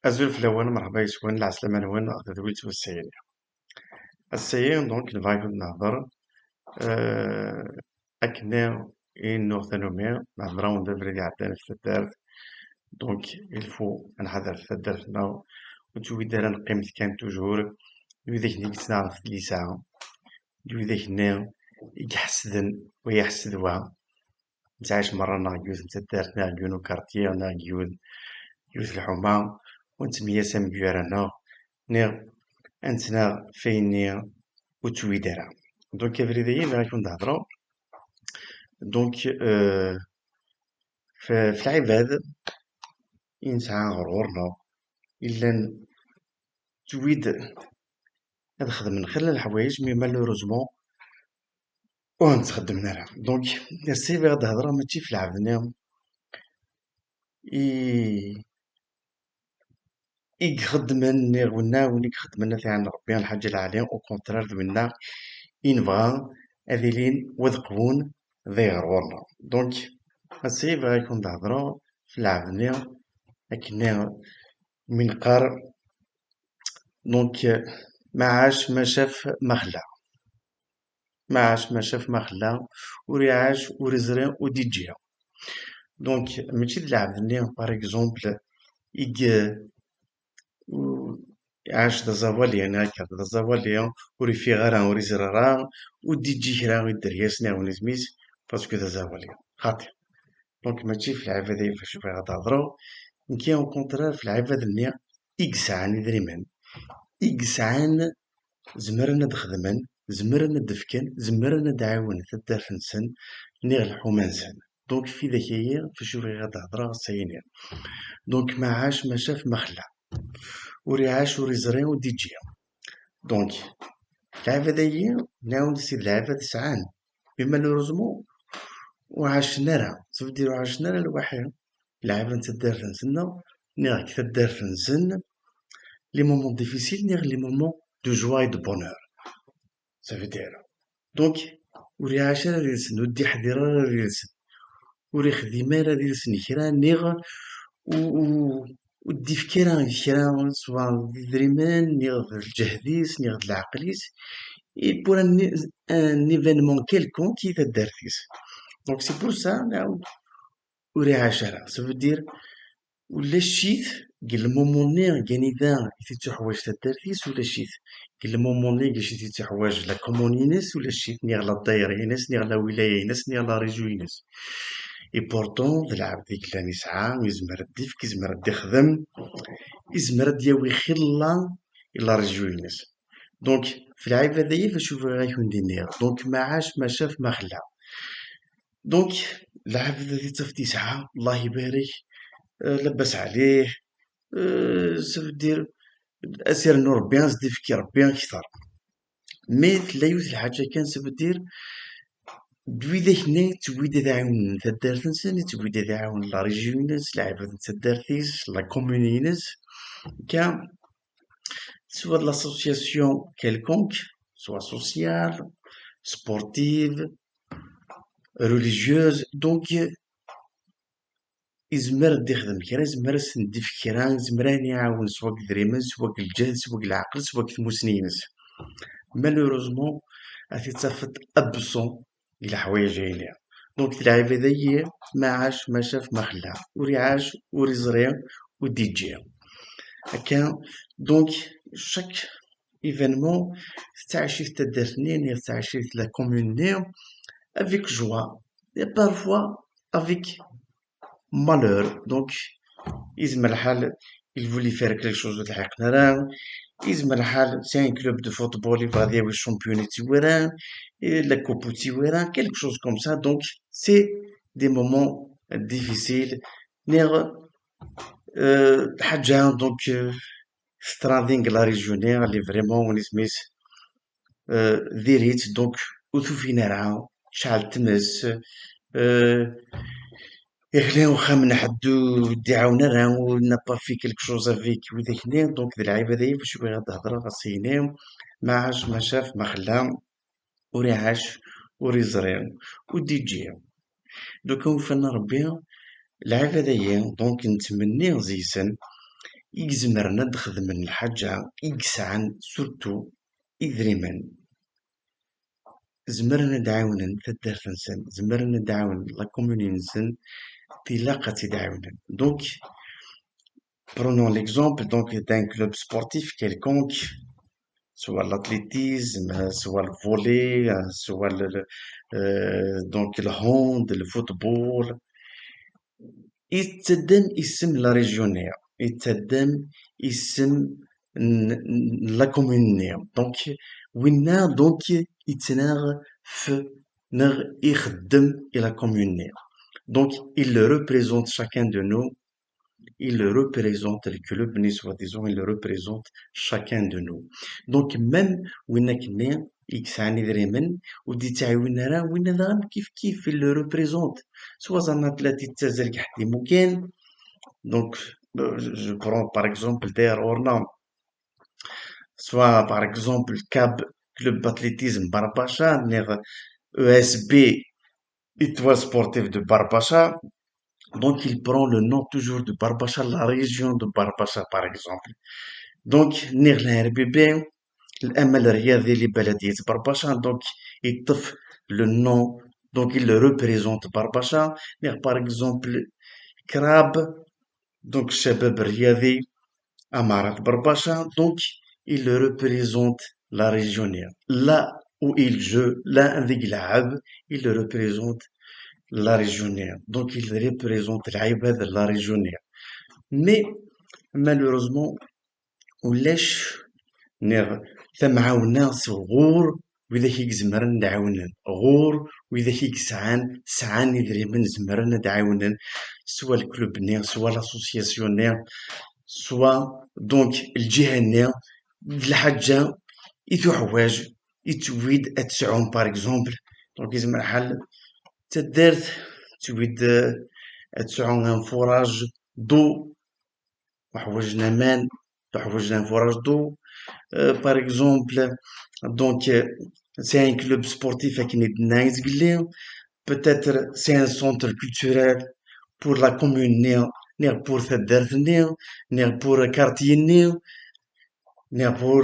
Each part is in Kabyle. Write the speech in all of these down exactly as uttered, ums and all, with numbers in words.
Azul fell-awen, merḥba yes-wen, lɛeslama-nwen, d wid ttwessayen. Ass-agi, donc, nebɣa ad nehder, euh, akken i nuɣ tanumi, nehder-awen-d abrid iɛeddan ɣef taddart. Donc, il faut ad nḥader ɣef taddart-nneɣ, ur ttwid ara neqqim kan toujours, d widak-nni i yettnaɣen ɣef tlisa, d widak-nni i iḥesden wa iḥesed wa, nettɛic merra neɣ deg yiwet n taddart, neɣ deg yiwen ukarṭyi, neɣ deg yiwen, yiwet lḥuma, ur nettemyasam gar-aneɣ, neɣ ad nettnaɣ f ayenni ur ttwid ara. Donc, abrid-agi bɣiɣ ad ken-d-hedreɣ. Donc, euh, f-, f lɛibad i nesɛa ɣer ɣur-neɣ, i llan ttwid ad xedmen xilla leḥwayeǧ, mais malheureusement ur tent-xeddmen ara. Donc, ass-a bɣiɣ ad d-hedreɣ mačči f lɛebd-nni i, i ixeddmen, neɣ winna win i ixeddmen ad t-iɛen Rebbi, lḥaǧa lɛali, au contraire d winna i nebɣa ad ilin w ad qwun d ay ɣer ɣur-neɣ. Donc, ass-a bɣiɣ ad ken-d-hedreɣ f lɛebd-nni akken mi neqqar, donc, ma ɛac ma caf ma xla. Ma ɛac ma caf ma xla, ur iɛac ur iẓri ur d-iǧǧi. Donc, mačči d lɛebd-nni, par exemple, i y-, u-, iɛac d aẓawali, neɣ akka d aẓawali, ur ifiɣ ara, ur iẓri ara, ur d-iǧǧi kra i dderya-s neɣ i wudem-is, parce que d aẓawali. Xaṭi. Donc, mačči f lɛibad-agi f acu bɣiɣ ad d-hedreɣ. Nekki, au contraire, f lɛibad-nni i yesɛan idrimen, i yesɛan, zemren ad xedmen, zemren ad d-fken, zemren ad d-ɛiwnen taddart-nsen, neɣ lḥuma-nsen. Donc, f widak-agi f acu bɣiɣ ad d-hedreɣ ass-agi. Donc, ma ɛac ma caf ma xla. Ur iɛac ur iẓri ur d-iǧǧi. Donc, lɛibad-agi, nɛawed si d lɛibad sɛan, mais malheureusement ur ɛacen ara, ça veut dire ur ɛacen ara lwaḥi lɛibad n taddart-nsen, neɣ deg taddart-nsen, les moments difficiles, neɣ les moments de joie et de bonheur. Ça veut dire, donc, ur iɛac ara did-sen, ur d-iḥdir ara did-sen, ur ixdim ara did-sen kra, neɣ u-, u-, ur d-ifki ara kra, swa d idrimen, neɣ d lǧehd-is, neɣ d leɛqel-is, et pour un, un événement quelconque i taddart-is. Donc, c'est pour ça, nɛawed, ur iɛac ara. Ça veut dire, ulac-it deg lmumu-nni deg anida i t-ittuḥwaǧ taddart-is, ulac-it deg lmumu-nni deg acu i t-ittuḥwaǧ la commune-ines, ulac-it niɣ la dayra-ines, niɣ la wilaya-ines, niɣ la région-ines. Et pourtant, d lɛebd i yellan yesɛa, yezmer ad d-ifk, yezmer ad d-ixdem, yezmer ad d-yawi xilla i la région-ines. Donc, f lɛibad-agi, f acu bɣiɣ ad ken-d-iniɣ. Donc, ma ɛac, ma caf, ma xla. Donc, lɛebd ad ittaf yesɛa, Allah ibarek, euh, labas ɛlih, euh, ça veut dire, ad s-irnu Rebbi, ad s-d-ifki Rebbi akter. Mais tella yiwet lḥaǧa kan, ça veut dire, d widak-nni i ttwid ad ɛiwnen taddart-nsen, i ttwid ad ɛiwnen la région-ines, lɛibad n taddart-is, la commune-ines. Kan, soit de l'association quelconque, soit sociale, sportive, religieuse. Donc, izmer ad d-ixdem kra, izmer ad sen-d-ifk kra, izmer ad iɛawen swa deg idrimen, swa deg lǧehd, swa deg leɛqel, swa deg tmussni-ines. Malheureusement, ad t-id-tafeḍ absent i leḥwayeǧ-agi. Donc, d lɛibad-agi, ma ɛac, ma caf, ma xla. Ur iɛac, ur iẓri, ur d-iǧǧi. Akka, donc, chaque événement, tettɛic-it taddart-nni, neɣ tettɛic-it la commune-nni, avec joie, et parfois avec malheur. Donc, izmer lḥal, il voulait faire quelque chose ur t-lḥiqen ara, izmer lḥal, c'est un club de football, yebɣa ad yawi champion i tt-iwaran, et la coupe i tt-iwaran, quelque chose comme ça. Donc, c'est des moments difficiles. Neɣ, euh, ḥaǧa, donc, euh, teṭṭra din deg la région-nni, elle est vraiment, win isem-is, euh, diri-tt, donc, ur t-ufin ara, tecɛel tmes, euh, iɣli uxxam n ḥedd ur d-iɛawen ara, ur n'a pas fait quelque chose avec widak-nni. Donc, d lɛibad-agi f acu bɣiɣ ad d-hedreɣ ass-agi, ma ɛac, ma caf, ma xla, ur iɛac, ur iẓri, ur d-iǧǧi. Donc, awufan n Rebbi, lɛibad-agi, donc, nettmenni deg-sen, i izemren ad d-xedmen lḥaǧa i yesɛan surtout idrimen. Zemren ad d-ɛawnen taddart-nsen, zemren ad d-ɛawnen la commune-nsen, tilaq ad tt-id-ɛawnen. Donc, prenons l'exemple donc d'un club sportif quelconque, soit l'athlétisme, euh, soit le volley, euh, soit le, le, euh, donc le hand, le football. Yettaddam isem la région-nni, yettaddam isem n, n la commune-nni. Donc, winna, donc, yettnaɣ f, neɣ ixeddem i la commune-nni. Donc, il représente chacun de nous, il représente le club-nni, soi-disant, il représente chacun de nous. Donc, même win akkenni i yesɛan idrimen, ur d-yettɛiwin ara, winna daɣen kif kif, il représente. Soit un athlète yettazzal deg ḥedd imukan, donc, euh, je, je prends par exemple d'ailleurs ɣur-neɣ, soit par exemple CAB, Club d'athlétisme Barbacha, neɣ E S B, Étoile Sportive de Barbacha. Donc, il prend le nom toujours de Barbacha, la région de Barbacha, par exemple. Donc, neɣ le R B B, l'Amal Riadi li Baladiet Barbacha, donc, il trouve le nom, donc, il représente Barbacha. Neɣ, par exemple, CRAB, donc, Chabab Riadi, Amarat Barbacha, donc, il représente la région. Là où il joue, là, avec l'Arab, il représente la région. Donc, il représente l'Arab de la région. Mais, malheureusement, ulac neɣ tamɛawna sɣur widak i izemren ad d-ɛawnen, ɣur widak i yesɛan, sɛan idrimen zemren ad d-ɛawnen, soit le club-nni, soit l'association-nni, soit donc lǧiha-nni, d lḥaǧa i tuḥwaǧ, i tewwid ad tesɛu, par exemple, donc yezmer lḥal taddart tewwid, euh, ad tesɛu un forage d'eau, uḥwaǧen aman, uḥwaǧen un forage d'eau. Euh, par exemple, donc, euh, c'est un club sportif akken i d-nenna i zgelli, peut-être c'est un centre culturel pour la commune-nni, neɣ pour taddart-nni, neɣ pour quartier-nni, neɣ pour,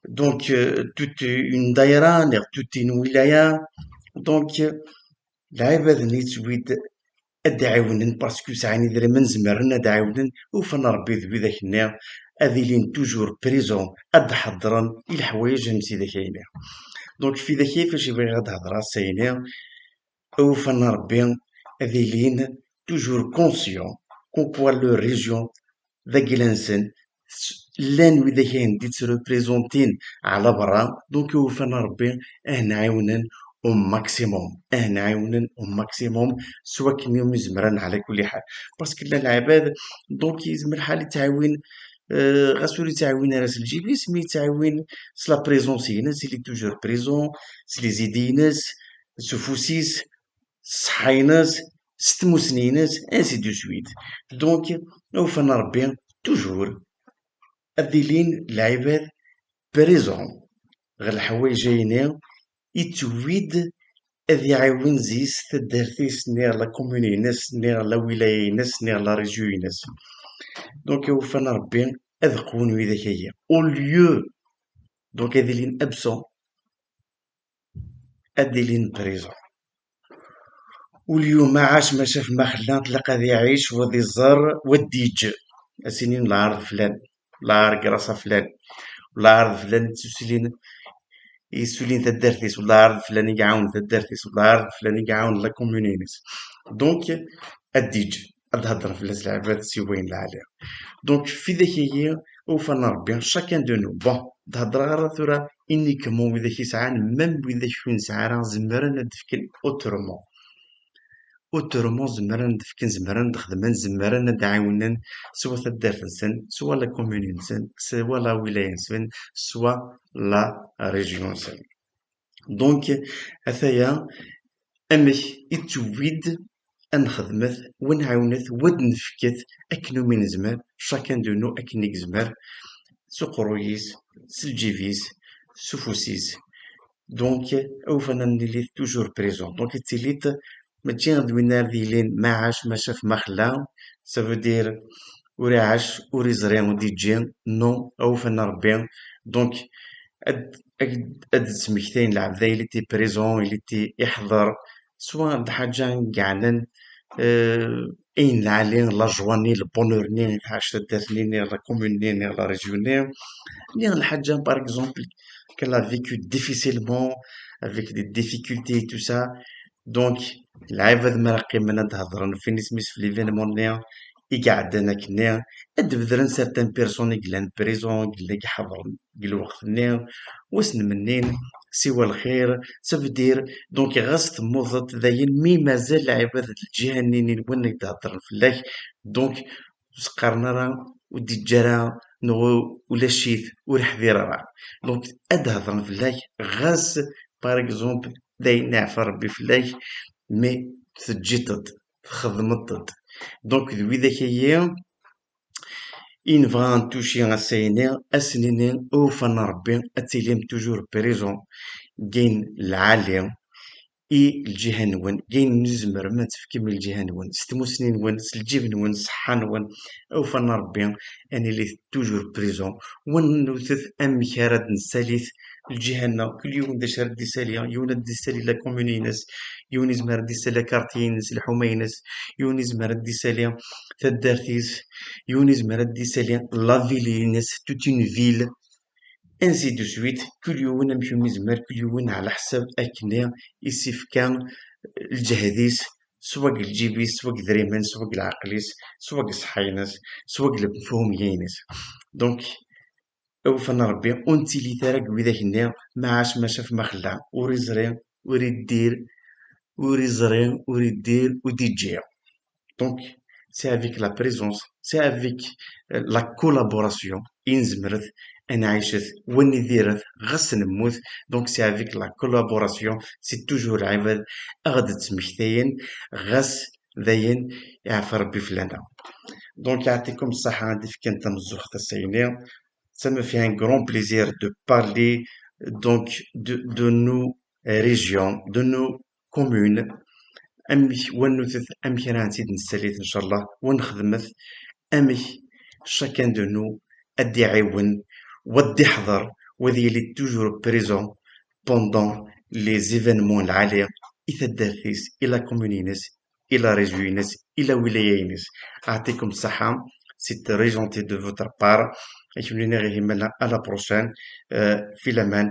donc, euh, toute une daïra, neɣ toute une wilaya. Donc, euh, lɛibad-nni yettwid ad d-ɛiwnen, parce que sɛan idrimen zemren ad d-ɛiwnen, ufan Rebbi d widak-nni ad ilin toujours présents, ad d-ḥeḍren i leḥwayeǧ am tidak-ayni. Donc, fi dak-ayf acu bɣiɣ ad d-hedreɣ ass-ayni, ufan Rebbi ad ilin toujours conscients comme quoi leur région d agla-nsen, llan widak ayen d-ittreprezuntin ɛla berra, donc ufan Rebbi ad nɛiwnen au maximum, ad nɛiwnen au maximum s wakken umi zemren ɛla kulli ḥal. Parce que llan lɛibad, donc yezmer lḥal yettɛiwin, euh, ɣas ur yettɛiwin ara s lǧib-is, mais yettɛiwin s la présence-ines, il est toujours présent, s les idées-ines, s ufus-is, s ṣṣeḥḥa-ines, s tmussni-ines, ainsi de suite. Donc, ufan Rebbi toujours ad ilin lɛibad présents ɣer leḥwayeǧ-ayni, yettewwi-d ad iɛiwen zzi-s taddart-is, neɣ la commune-ines, neɣ la wilaya-ines, neɣ la région-ines. Donc, ufan Rebbi ad qwun widak-agi. Au lieu, donc, ad ilin absents, ad ilin présents. Ul yum ma ɛac ma caf ma xella, tlaq ad iɛic, wa ad iẓer, wa ad d-iǧǧ. Ad s-inin lɛar d flan, lɛar grâce à flan, lɛar d flan yessulin, yessulin taddart-is, lɛar d flan i iɛawen taddart-is, lɛar d flan i iɛawen la commune-ines. Donc, ad d-iǧǧ, ad d-heddren fell-as lɛibad si wayen lɛali. Donc, fi dak-agi, ufan Rebbi, chacun de nous. Bon, d-heddreɣ ara tura uniquement widak yesɛan, même widak ur nesɛi ara, zemren ad d-fken autrement. Autrement, zemren ad d-fken, zemren ad d-xedmen, zemren ad d-ɛiwnen, swa taddart-nsen, swa la commune-nsen, swa la wilaya-nsen, swa la région-nsen. Donc, ataya amek i d-tewwi-d ad nexdmet, wa nɛiwnet, wa d-nefket akken umi nezmer, chacun de nous akken i yezmer, s uqerruy-is, s lǧib-is, s ufus-is. Donc, awufan ad nili toujours présent. Donc, ad tiliḍ mačči d win ara d-yilin ma ɛac, ma caf, ma xella. Ça veut dire, ur iɛac, ur iẓri, ur d-iǧǧi, non, awufan n Ṛebbi. Donc, ad, ad, ad d-ttmektayen lɛebd-a, il était présent, il était iḥḍer, soit d lḥaǧa i yeɛnan, euh, ayen lɛali, la joie-nni, le bonheur-nni i tɛac taddart-nni, neɣ la commune-nni, neɣ la région-nni, neɣ lḥaǧa, par exemple, qu'elle a vécu difficilement, avec des difficultés et tout ça. Donc, lɛibad mi ara qqimen ad d-hedren f win isem-is f l'événement-nni i iɛeddan akkenni, ad d-bedren certaines personnes i yellan prison, i yellan iḥeḍren deg lweqt-nni, u ad sen-mennin siwa lxir, ça veut dire, donc ɣas temmudeḍ dayen mi mazal lɛibad n lǧiha-nni n win i d-hedren fell-ak, donc ur s-qqaren ara, ur d-iǧǧi ara, neɣ ulac-it, ur iḥdir ara. Donc ad d-hedren fell-ak ɣas, par exemple, d ayen iɛfa Rebbi fell-ak, mais teǧǧiḍ-t, txedmeḍ-t. Donc d widak-agi i nebɣa ad ntuci ass-ayni, ad s-nini awufan n Rebbi, ad tilim toujours présent, deg ayen lɛali i lǧiha-nwen, deg ayen nezmer ma tefkem i lǧiha-nwen, s tmusni-nwen, s lǧib-nwen, s ṣṣeḥḥa-nwen, awufan n Rebbi, ad nili toujours présent, u ad newtet amek ara d-nessalit lǧiha-nneɣ, kul yiwen d acu ara d-issali, yiwen ad d-issali la commune-ines, yiwen izmer ad d-issali la quartier-ines, lḥuma-ines, yiwen izmer ad d-issali taddart-is, yiwen izmer ad d-issali la ville-ines, toute une ville, ainsi de suite, kul yiwen amek umi izmer, kul yiwen ɛla ḥsab akken i s-ifka lǧehd-is, swa deg lǧib-is, swa deg idrimen, swa deg leɛqel-is, swa deg ṣṣeḥḥa-ines, swa deg lefhum-ines. Donc, awufan n Rebbi, ur nettilit ara deg widak-nni, ma ɛac ma caf ma xella, ur iẓri, ur iddir, ur iẓri, ur iddir, ur d-iǧǧi. Donc, c'est avec la présence, c'est avec, euh, la collaboration i nezmer ad nɛic, win idiret ɣas nemmut. Donc, c'est avec la collaboration, c'est toujours lɛibad ad ɣ-d-ttmektayen ɣas d ayen iɛfa Rebbi fell-aneɣ. Donc, yeɛṭikum ṣṣeḥḥa ad d-fken tameẓẓuɣt ass-ayni. Ça me fait un grand plaisir de parler donc de, de nos régions, de nos communes. Amek, wa newtet amek ara tent-id-nessalit, ncallah, wa nexdmet amek chacun de nous ad d-iɛiwen, wa ad d-iḥḍer, wa ad yili toujours présent pendant les événements lɛali i taddart-is, i la commune-ines, i la région-ines, i la wilaya-ines. Yeɛṭikum ṣṣeḥḥa, c'est très gentil de votre part. Ad kem-iniɣ ihi ma la, à la prochaine, euh, fi laman.